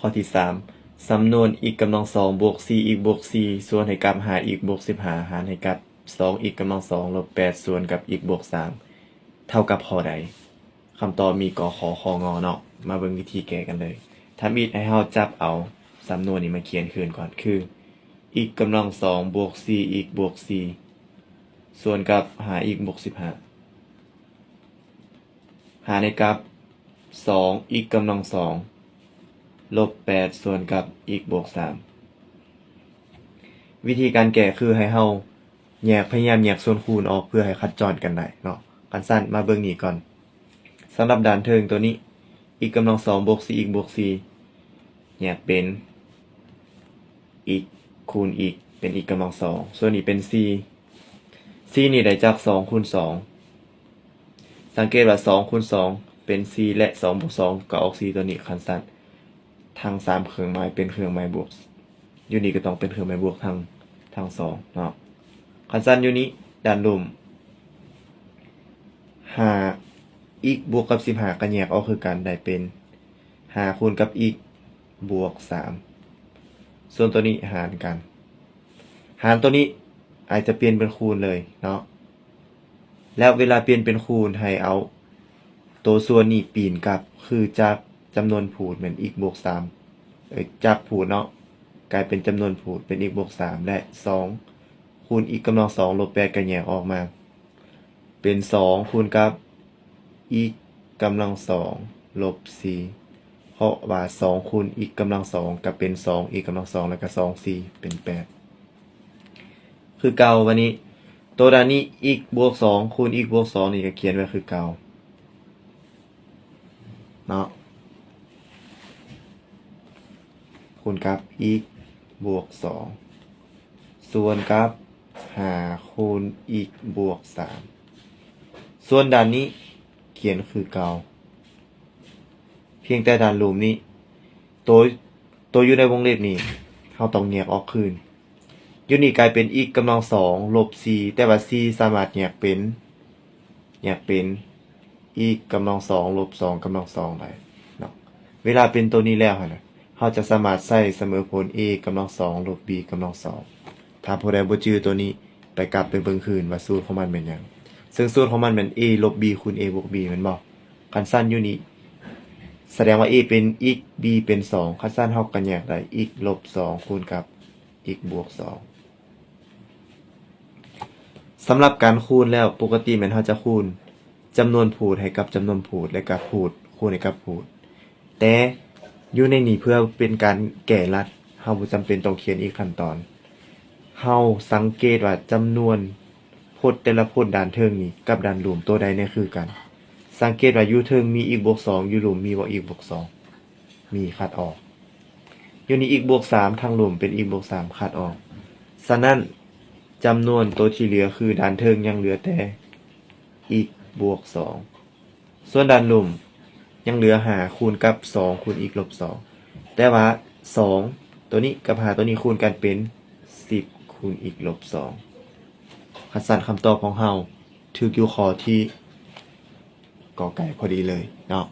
ຂໍ້ທີສາມ ສຳນວນ x ກຳລັງສອງ ບວກ ສີ່ x ບວກ ສີ່ ສ່ວນໃຫ້ກັບ ຫ້າ x ບວກ ສິບຫ້າ ຫານໃຫ້ກັບ ສອງ x ກຳລັງສອງ ລົບ ແປດ ສ່ວນກັບ x ບວກ ສາມ ເທົ່າກັບຂໍ້ໃດ? ຄຳຕອບມີ ກ ຂ ຄ ງ ເນາະ. ມາເບິ່ງວິທີແກ້ກັນເລີຍ. ທຳອິດໃຫ້ເຮົາຈັບເອົາສຳນວນນີ້ມາຂຽນຄືນກ່ອນ ຄື x ກຳລັງສອງ ບວກ ສີ່ x ບວກ ສີ່ ສ່ວນກັບ ຫ້າ x ບວກ ສິບຫ້າ ຫານໃຫ້ກັບ ສອງ x ກຳລັງສອງ ລົບ ແປດ ສ່ວນກັບ x ບວກ ສາມ. ວິທີການແກ້ຄືໃຫ້ເຮົາແຍກ ພະຍາຍາມແຍກສ່ວນຄູນອອກເພື່ອໃຫ້ຄັດຈ້ອນກັນໄດ້ເນາະ. ຄັນຊັ້ນມາເບິ່ງນີ້ກ່ອນ. ສຳລັບດ້ານເທິງໂຕນີ້ x ກຳລັງສອງ ບວກ ສີ່ x ບວກ ສີ່ ແຍກເປັນ x ຄູນ x ເປັນ x ກຳລັງສອງ ສ່ວນນີ້ເປັນ ສີ່ ສີ່ນີ້ໄດ້ຈາກ ສອງ ຄູນ ສອງ. ສັງເກດວ່າ ສອງ ຄູນ ສອງ ເປັນ ສີ່ ແລະ ສອງ ບວກ ສອງ ກໍອອກ ສີ່ ຕົວນີ້. ຄັນຊັ້ນ ທັງສາມເຄື່ອງໝາຍເປັນເຄື່ອງໝາຍບວກ ຢູ່ນີ້ກໍຕ້ອງເປັນເຄື່ອງໝາຍບວກທັງ ທັງສອງເນາະ. ຄັນຊັ້ນຢູ່ນີ້ ດ້ານລຸ່ມ ຫ້າ x ບວກກັບ ສິບຫ້າ ກໍແຍກອອກຄືກັນ ໄດ້ເປັນ ຫ້າ ຄູນກັບ x ບວກ ສາມ ສ່ວນຕົວນີ້ຫານກັນ ຫານຕົວນີ້ອາດຈະປ່ຽນເປັນຄູນເລີຍເນາະ. ແລ້ວເວລາປ່ຽນເປັນຄູນ ໃຫ້ເອົາໂຕສ່ວນນີ້ປີ້ນກັບ ຄືຈາກຈຳນວນພູດແມ່ນ x ບວກ ສາມ ເອີ ຈາກພູດເນາະ ກາຍເປັນຈຳນວນພູດເປັນ x ບວກ ສາມ ແລະ ສອງ ຄູນ x ກຳລັງສອງ ລົບ ແປດ ກໍແຍກອອກມາເປັນ ສອງ ຄູນກັບ x ກຳລັງສອງ ລົບ ສີ່ ເພາະວ່າ ສອງ ຄູນ x ກຳລັງສອງ ກໍເປັນ ສອງ x ກຳລັງສອງ ແລ້ວກໍ ສອງ ສີ່ ເປັນ ແປດ ຄືເກົ່າ. ບາດນີ້ ໂຕດ້ານນີ້ x ບວກ ສອງ ຄູນ x ບວກ ສອງ ນີ້ກໍຂຽນໄວ້ຄືເກົ່າເນາະ ຄູນກັບ x ບວກ ສອງ ສ່ວນກັບ ຫ້າ ຄູນ x ບວກ ສາມ ສ່ວນດ້ານນີ້ຂຽນຄືເກົ່າ ພຽງແຕ່ດ້ານລຸ່ມນີ້ ໂຕ ໂຕຢູ່ໃນວົງເລັບນີ້ ເຮົາຕ້ອງແຍກອອກຄືນ. ຢູ່ນີ້ກາຍເປັນ x ກຳລັງສອງ ລົບ ສີ່ ແຕ່ວ່າ ສີ່ ສາມາດແຍກເປັນ ແຍກເປັນ x ກຳລັງສອງ ລົບ ສອງ ກຳລັງສອງ ໄດ້ເນາະ. ເວລາເປັນໂຕນີ້ແລ້ວຫັ້ນນະ ເຮົາຈະສາມາດໃຊ້ສະເໝີຜົນ a ກຳລັງສອງ ລົບ b ກຳລັງສອງ. ຖ້າຜູ້ໃດບໍ່ຈື່ໂຕນີ້ ໄປກັບໄປເບິ່ງຄືນວ່າສູດຂອງມັນແມ່ນຫຍັງ. ເຊິ່ງສູດຂອງມັນແມ່ນ a ລົບ b ຄູນ a ບວກ b ແມ່ນບໍ່? ຄັນຊັ້ນຢູ່ນີ້ ສະແດງວ່າ a ເປັນ x, b ເປັນ ສອງ. ຄັນຊັ້ນເຮົາກໍແຍກໄດ້ x ລົບ ສອງ ຄູນກັບ x ບວກ ສອງ. ສຳລັບການຄູນແລ້ວ ປົກກະຕິແມ່ນເຮົາຈະຄູນຈຳນວນພູດໃຫ້ກັບຈຳນວນພູດ ແລະກະພູດຄູນໃຫ້ກັບພູດ. ແຕ່ຢູ່ໃນນີ້ເພື່ອເປັນການແກ້ລັດ ເຮົາບໍ່ຈຳເປັນຕ້ອງຂຽນອີກຂັ້ນຕອນ. ເຮົາສັງເກດວ່າຈຳນວນພົດແຕ່ລະພົດດ້ານເທິງນີ້ກັບດ້ານລຸ່ມໂຕໃດແນ່ຄືກັນ. ສັງເກດວ່າຢູ່ເທິງມີ x ບວກ ສອງ, ຢູ່ລຸ່ມມີບໍ່ x ບວກ ສອງ? ມີ, ຄັດອອກ. ຢູ່ນີ້ x ບວກ ສາມ, ທາງລຸ່ມເປັນ x ບວກ ສາມ, ຄັດອອກ. ສະນັ້ນ ຈຳນວນໂຕທີ່ເຫຼືອຄືດ້ານເທິງຍັງເຫຼືອແຕ່ x ບວກ ສອງ. ສ່ວນດ້ານລຸ່ມຍັງເຫຼືອ ຫ້າ ຄູນກັບ ສອງ ຄູນ x ລົບ ສອງ. ແຕ່ວ່າ ສອງ ໂຕນີ້ກັບ ຫ້າ ໂຕນີ້ຄູນກັນເປັນ ສິບ ຄູນ x ລົບ ສອງ. ຄັນຊັ້ນຄຳຕອບຂອງເຮົາຖືກຢູ່ຂໍ້ທີ່ ກ ໄກ່ ພໍດີເລີຍເນາະ.